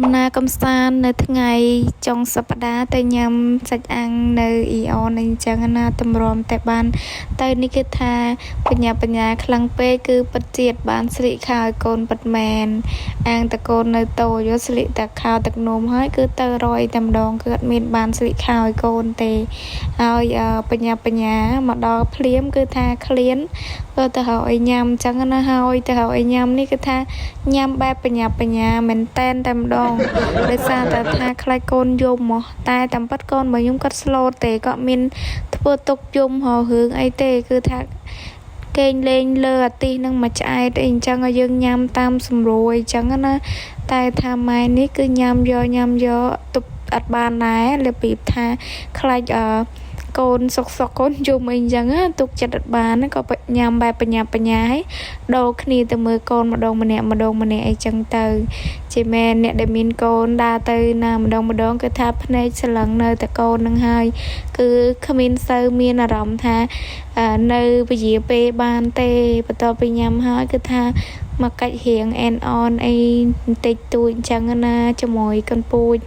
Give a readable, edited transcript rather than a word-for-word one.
ដំណើរកំសាន្តនៅថ្ងៃចុងសប្តាហ៍ទៅញ៉ាំសាច់អាំងនៅអ៊ីអនអីចឹងណាតម្រាំតែបានទៅនេះគឺថាបញ្ញាបញ្ញាខ្លាំងពេកគឺពិតជាតិបានស្លៀកខោឲ្យកូនពិតមែនអាងតកូននៅតូចយកស្លៀកតែខោទឹកនោមហើយគឺទៅរយតែម្ដងគឺអត់មានបានស្លៀកខោឲ្យកូនទេហើយបញ្ញាបញ្ញាមកដល់ភ្លាមគឺថាឃ្លានក៏ទៅរកអីញ៉ាំចឹងណាហើយទៅរកអីញ៉ាំនេះគឺថាញ៉ាំបែបបញ្ញាបញ្ញាមែនតែនតែម្ដងដោយសារតែថាខ្លាចកូនយំមកតែតាមពិតកូនរបស់ខ្ញុំគាត់ស្លូតទេគាត់មានធ្វើទុកយំរករឿងអីទេគឺថាគេងលេងលើអាទិសនឹងមួយឆ្អែតអីអញ្ចឹងឲ្យយើងញ៉ាំតាមសម្រួយអញ្ចឹងណាតែថាម៉ែនេះគឺញ៉ាំយកញ៉ាំយកទប់អត់បានដែររបៀបថាខ្លាចអឺកូនសុកសុកកូនយំអីអញ្ចឹងទុកចិត្តអត់បានក៏ញ៉ាំបែបបញ្ញាបញ្ញាឲ្យដូរគ្នាទៅមើលកូនម្ដងម្នាក់ម្ដងម្នាក់អីចឹងទៅជាមែនអ្នកដែលមានកូនដើរទៅណាម្ដងម្ដងគឺថាភ្នែកស្រឡឹងនៅតែកូននឹងហើយគឺគ្មានសូវមានអារម្មណ៍ថានៅពជាពេលបានទេបន្ទាប់ពីញ៉ាំហើយគឺថាមកកាច់រៀងអែនអនអីបន្តិចតួចអញ្ចឹងណាជាមួយកូនពូជ។